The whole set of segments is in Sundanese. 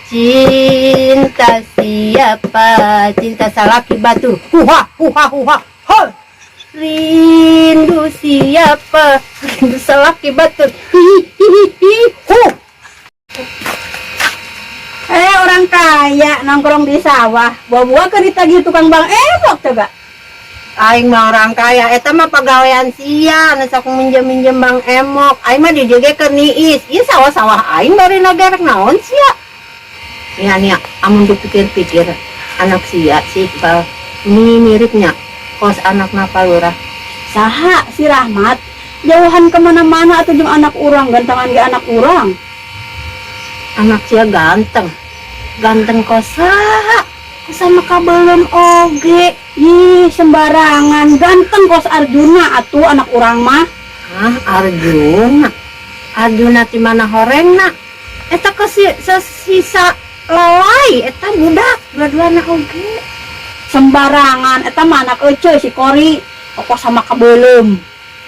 Cinta siapa? Cinta salaki batur. Huha, huha, huha. Ho. Rindu siapa? Rindu salaki batur. Hi, hi, hi, hi, hu. Eh, orang kaya nongkrong di sawah. Bawa ke ditagih tukang bang emok coba. Aing mah orang kaya, eta mah pagawean sia, nu sok minjem-minjem bang emok. Aing mah di dieu ge keur niis. Ieu sawah-sawah aing bari nagerek naon sia. Ya nih, amun dipikir-pikir anak sia si Iqbal ini miripnya kos anak Pak Lurah. Saha si Rahmat jauhan kemana-mana atau jeung anak urang gantengan ge anak urang. Anak sia ganteng. Ganteng kos saha? Kos sama kabelum oge. Ih, sembarangan ganteng kos Arjuna atuh anak urang mah. Hah, Arjuna. Arjuna ti mana horengna? Eta ke si, sisa lalai eta budak dua-duana oge. Sembarangan eta mah anak ece si Kori pokok sama kabelum.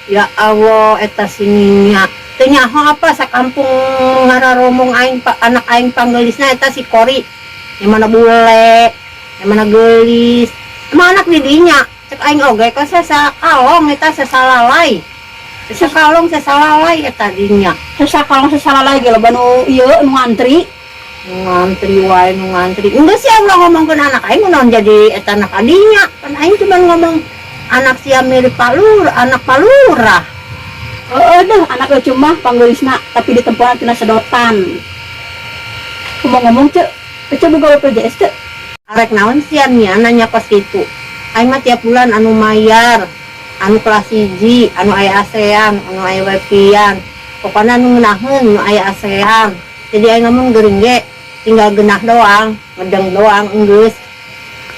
Ya Allah, eta si Nina. Teu nyaho apa sakampung ngararomong aing pa, anak aing panggelisna eta si Kori. Yang mana bule, yang mana gelis. Emang anak di dinya. Cek aing oge ka sakalong eta sasalalai. Sakalong sasalalai eta dinya. Sesakalong sesalah lagi loba nu ieu nu ngantri. Nu ngantri wae, nu ngantri. Enggak sih Allah ngomongkeun anak aing naon jadi eta anak adinya. Kan aing cuma ngomong anak sia mirip Pak Lurah, anak Pak Lurah. Heeh deh, anak ece mah panggelisna tapi ditempohan tina sedotan. Ngomong-ngomong cek, ece boga BPJS cek. Arek naon sia nya nanya kos kitu. Aing mah tiap bulan anu mayar, anu kelas 1, anu aya ASEAN, anu aya wifi-an. Pokoknya anu ngeunaheun nu aya ASEAN. Jadi aing ngomong geuring ge tinggal genah doang, ngedeng doang enggeus.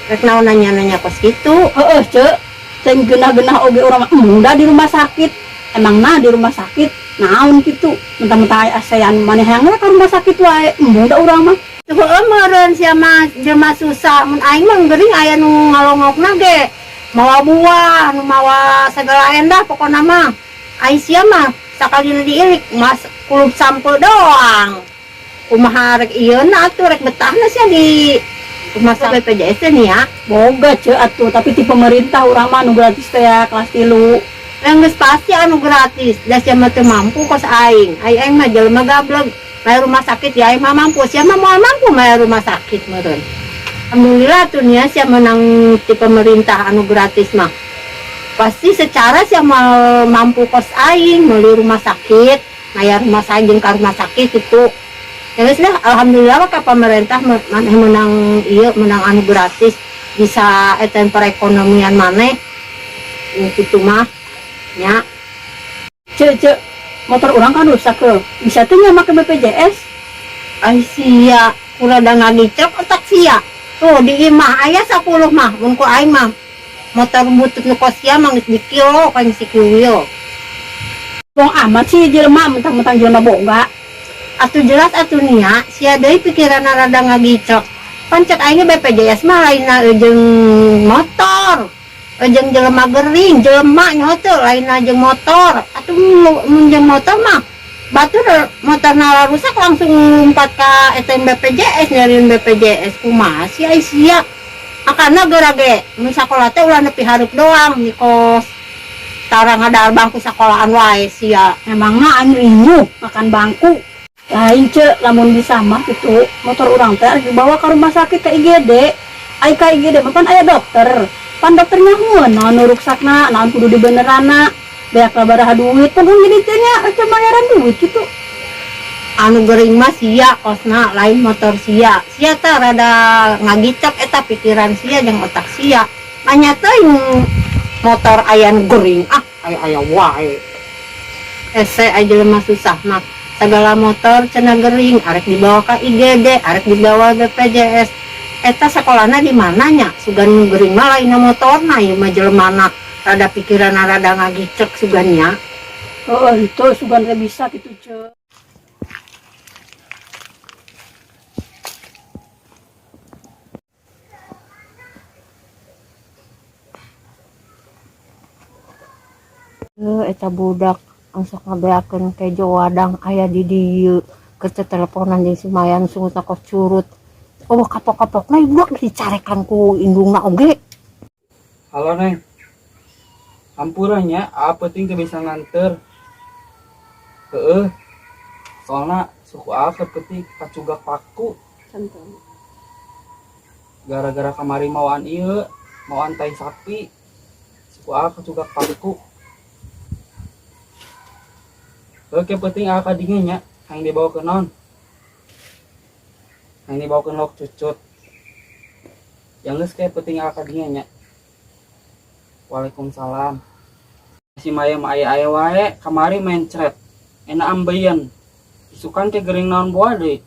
Rek naon nanya-nanya kos kitu. Heeh cek, sing genah-genah oge urang mah embung di rumah sakit. Emang nah di rumah sakit naon kitu, mentah-mentah aya ASEAN maneh hayang we ka rumah sakit wae, embung da urang mah. Heeh meureun sia mah jelema susah, mun aing mah geuring aya nu ngalongokna ge. Mawa buah, nu mawa segala endah pokona mah. Ai sia mah sakalina diilik mas kulub sampeu doang. Kumaha rek ieuna atuh rek betahna sia di rumah sakit BPJS teh nih ya. Boga cek atuh, tapi ti pemerintah urang mah nu gratis teh ya kelas 3. Yang geus pasti anu gratis, da sia mah teu mampu kos aing. Ai aing mah jelema gableg. Bayar rumah sakit ya aing mah mampu, sia mah moal mampu bayar rumah sakit meureun. Alhamdulillah tuh nya sia menang ti pemerintah anu gratis mah. Pasti secara sia moal mampu kos aing meuli rumah sakit, bayar rumah sakit jeung ka rumah sakit itu. Ya geus lah, alhamdulillah ka pemerintah maneh menang ieu menang anu gratis bisa eta perekonomian maneh. Kitu mah nya. Cek cek, motor urang kan rusak ke. Bisa tuh nya make BPJS. Ai sia, kurang ngagicek otak sia. Tuh di imah aya 10 mah, mun ku aing mah motor butut nu kos sia mah geus dikilo kan si kiwil. Bohong amat sih jelema, mentang-mentang jelema boga. Atuh jelas atuh nia, sia deui pikiranna rada ngagicek. Pan cek aing BPJS mah lainna jeung motor. Jeung jelema gering, jelema nyaho teu lainna jeung motor. Atuh mun jeung motor mah batur motorna rusak langsung lompat ka eta BPJS nyariin BPJS kumaha sih ai sia. Akana geura ge mun sakola teh ulah nepi hareup doang di kos. Tara ngadahar bangku sekolahan wae sia. Emangna aing rinyuh makan bangku. Lain cek lamun bisa mah gitu motor urang teh arek dibawa ka rumah sakit ke IGD. Ai ka IGD mah pan aya dokter. Pan dokternya nyahoeun naon nu ruksakna, naon kudu dibeneranna. Beak sabaraha duit pan jadi teh nya rek bayaran duit gitu. Anu gering mah sia kosna lain motor sia. Sia teh rada ngagicek eta pikiran sia jeung otak sia. Manya teuing motor aya nu gering ah aya-aya wae. Hese aya jelema susah mah. Segala motor cenah gering arek dibawa ka IGD, arek dibawa BPJS. Eta sekolahna di mana nya? Sugan nu gering mah lainna motorna ieu mah jelemana rada pikiran rada ngagicek sugan nya. Heeh, itu sugan teh bisa kitu cek. Eta budak langsung ngabeakeun kejo wadang aya di dieu. Keur teleponan jeung si Maya nu sungutna kos curut. Oh, kapok-kapokna budak dicarekan ku indungna oge. Halo, Neng. Hampura nya, apa penting teu bisa nganter. Heeh. Soalna suku apa penting kacugak paku. Gara-gara kamari mawaan ieu, mawaan tai sapi. Suku A kacugak paku. Oke, penting A ka dinya nya, hayang dibawa ke naon? Hayang dibawa ke lauk cucut. Yang geus kayak penting A ka dinya nya. Waalaikumsalam. Si Maya mah aya-aya wae, kamari mencret. Enak ambeien. Isukan ke gering naon boa deui.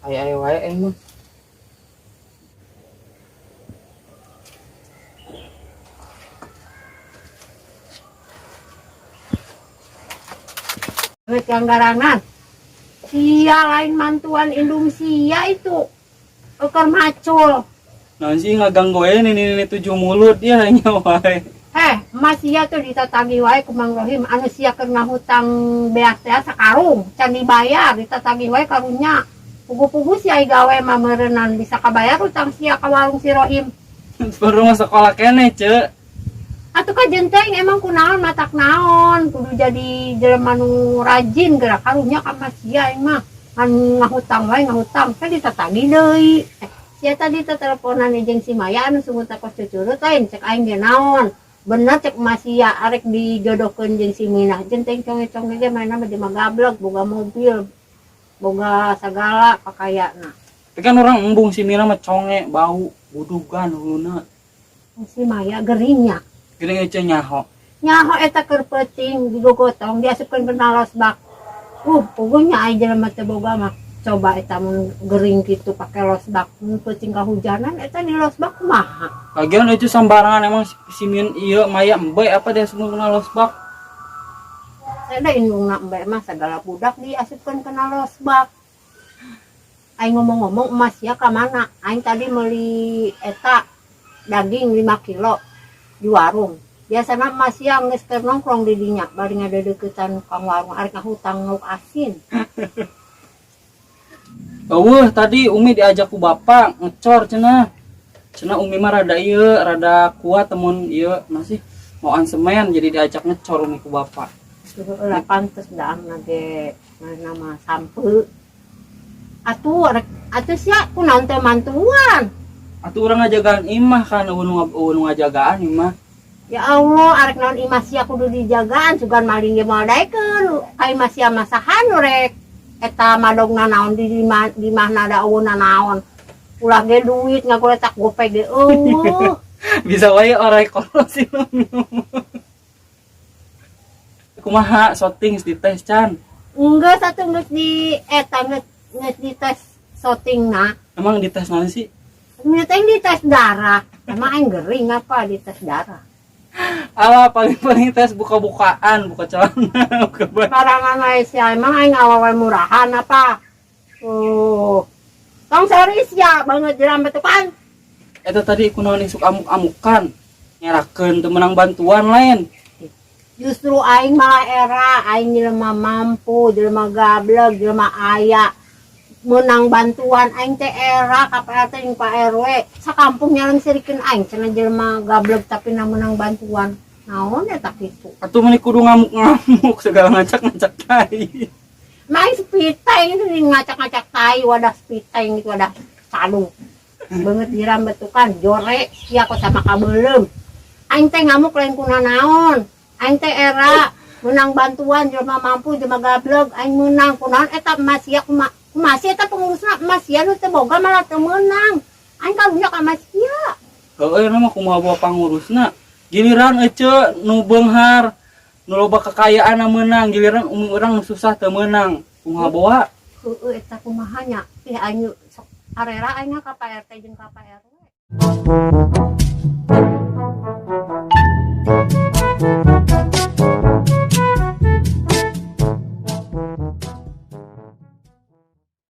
Aya-aya wae aing mah. Duit yang garangan. Sia lain mantuan indung sia itu. Eukeur macul. Naon sih ngaganggu we nini tujuh mulut ya nya wae. Emas sia tuh ditatagi wae ku Mang Rohim anu sia keur ngahutang beas teh sakarung can dibayar ditatagi wae karunya. Pugu-pugu sia gawe mah meureunnan bisa kabayar utang sia ka warung si Rohim. Baru mah sekolah keneh, Ceu. Atuh ka jenteng emang kunaon matak naon kudu jadi jelema nu rajin gerak karunya ka mas sia mah ngan ngahutang wae ngahutang teh ditatagi deui. Sia tadi teh teleponan jeung si Maya anu sungut kos cucurut lain cek aing ge naon. Bener cek mas sia arek dijodohkeun jeung si Minah. Jenteng conge-conge ge mainna mah jelema gablek boga mobil boga sagala pakayana. Tapi kan orang embung si Minah mah conge bau budugan huluna. Si Maya geringnya. Gering aja nyaho. Nyaho eta keur peuting digogotong diasupkeun kana losbak. Puguhnya ai jelema teu boga mah. Coba eta mun gering kitu pake losbak, mun peuting kahujanan eta di losbak kumaha? Lagian itu sembarangan emang si Min ieu Maya embe apa dia semua kena losbak. Saya da indungna embe mah sagala budak diasupkeun kana losbak. Aing ngomong-ngomong emas ya ka mana? Aing tadi meuli eta daging 5 kilo di warung. Biasana emas ya geus keur nongkrong di dinya bari ngadeukeutan kang warung arek ngahutang lauk asin. Eueuh tadi Umi diajak ku bapak ngecor cenah. Cenah Umi mah rada ieu, rada kuat temun ieu masih mauan semen jadi diajak ngecor Umi ku bapak. Lah pantes daamna ge nama sampe. Atuh rek atuh sia kunaon teh mantuan. Atuh urang ngajagaan imah kan eueuh nu ngajagaan imah. Ya Allah, arek naon imah sia kudu dijagaan sugan maling ge moal daekeun. Ka imah sia mah saha nu rek eta madogna naon di di imahna da eueuh naon. Ulah ge duit ngagoletak gope ge eueuh. Bisa wae orai koros sih. Kumaha shooting di tes can? Enggeus atuh geus di eta geus di tes shootingna. Emang di tes naon sih? Ini di tes darah. Emang aing gering apa di tes darah? Alah paling-paling tes buka-bukaan, buka celana, buka baju. Barangan wae sia emang aing awewe murahan apa? Oh. Tong serius ya banget jeram betukan. Eta tadi kunaon isuk amuk-amukan. Nyerakeun teu menang bantuan lain. Justru aing malah era aing jelema mampu, jelema gablek, jelema aya. Menang bantuan aing teh era ka Pak RT jeung Pak RW. Sakampung nyaleng sirikeun aing cenah jelema gablek tapi na menang bantuan. Naon eta kitu? Atuh meuni kudu ngamuk-ngamuk segala ngacak-ngacak tai. Mah aing sepiteng itu ngacak-ngacak tai wadah sepiteng itu wadah calung. Beungeut jiram betukan jore sia kok sama kabeuleum. Aing teh ngamuk lain kuna naon. Aing teh era menang bantuan jelema mampu jelema gablek aing menang kunaon eta emas sia kumaha masih eta pengurusna emas sia nu teu boga malah teu meunang. Aing karunya ka emas sia. Heueuh mah kumaha bawa pangurusna. Giliran ece nu beunghar nu loba kekayaan meunang, giliran umi urang nu susah teu meunang. Kumaha bawa? Heueuh eta kumaha nya? Ih aing sok arera aing ka Pak RT jeung ka Pak RW.